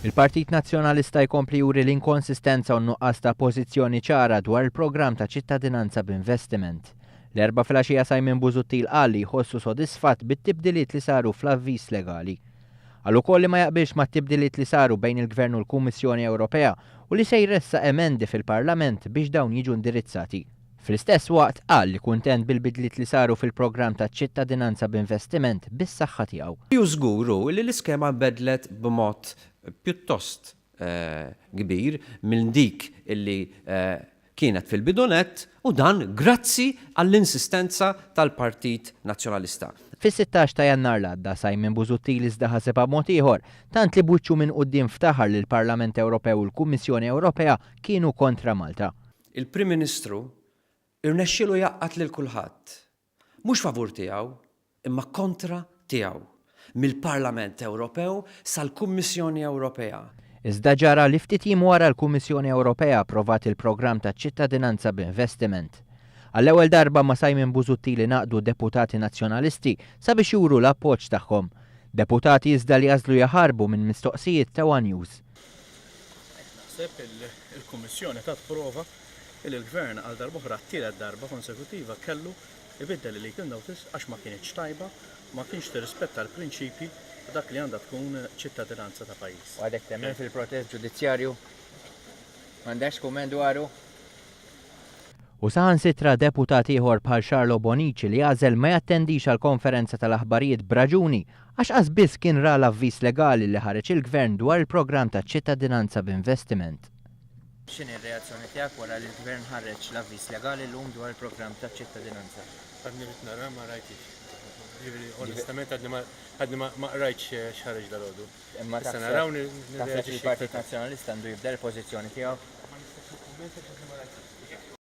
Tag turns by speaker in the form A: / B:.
A: Il-Partit Nazzjonalista jkompli juri l-inkonsistenza u n-nuqqas ta' pożizzjoni ċara dwar il-programm ta' ċittadinanza b'investiment. L-Erbgħa filgħaxija Simon Busuttil qal li jħossu sodisfatt bit-tibdiliet li saru fl-avviż legali. Qal ukoll li ma jaqbilx mat-tibdiliet li saru bejn il-Gvern u l-Kummissjoni Ewropea u li se jressaq emendi fil-Parlament biex dawn jiġu indirizzati. Fl-istess waqt qal li kuntent bil-bidliet li saru fil-programm ta' ċittadinanza b'investiment bis-saħħa tiegħu.
B: Li hu żgur hu li l-iskema nbedlet b'mod pjuttost kbir minn dik li kienet fil-bidu nett u dan grazzi għall-insistenza tal-Partit Nazzjonalista.
A: Fis-16 ta' Jannar l-għadda, Simon Busuttil iżda ħasibha b'mod ieħor, tant li b'wiċċu minn quddiem ftaħar li l-Parlament Ewropew u l-Kummissjoni Ewropea kienu kontra Malta.
B: Il-Prim Ministru rnexxielu jgħaqqad lil kulħadd, mhux favur tiegħu, imma kontra tiegħu, mill-Parlament Ewropew sal-Kummissjoni Ewropea.
A: Iżda ġara li ftit jiem wara l-Kummissjoni Ewropea approvat il-programm taċ-ċittadinanza b'investiment. Għall-ewwel darba ma' Simon Busuttil ingħaqdu deputati Nazzjonalisti sabiex juru l-appoġġ tagħhom. Deputati iżda li għażlu jaħarbu minn mistoqsijiet ta' one News.
C: Naħseb illi l-Kummissjoni tat prova illi l-Gvern għal darb'oħra għat-tielet darba konsekutiva kellu jbiddel il-legal notice għax ma kinitx tajba u ma kienx tirrispetta l-prinċipji ta' dak li għandha tkun ċittadinanza ta' pajjiż.
A: U għadek temmen fil-protest ġudizzjarju? M'għandekx kumment dwaru? U saħansitra deputat ieħor bħal Charlo Bonnici li għażel ma jattendix għall-konferenza tal-aħbarijiet b'raġuni għax qas biss kien ra l-avviż legali li ħareġ il-Gvern dwar il-programm ta' ċittadinanza b'investiment. X'inhi r-reazzjoni tiegħek wara li l-Gvern ħareġ l-avviż legali llum dwar il-programm ta' ċittadinanza?
C: Għadni rrid nara, ma rajthiex. Jiġifieri onestament għadni ma qrajtx x'ħareġ dalgħodu.
A: Imma taħseb li l-Partit Nazzjonalista għandu jibdel il-pożizzjoni tiegħu?
C: Ma nistax nikkummenta għax għadni ma rajthiex.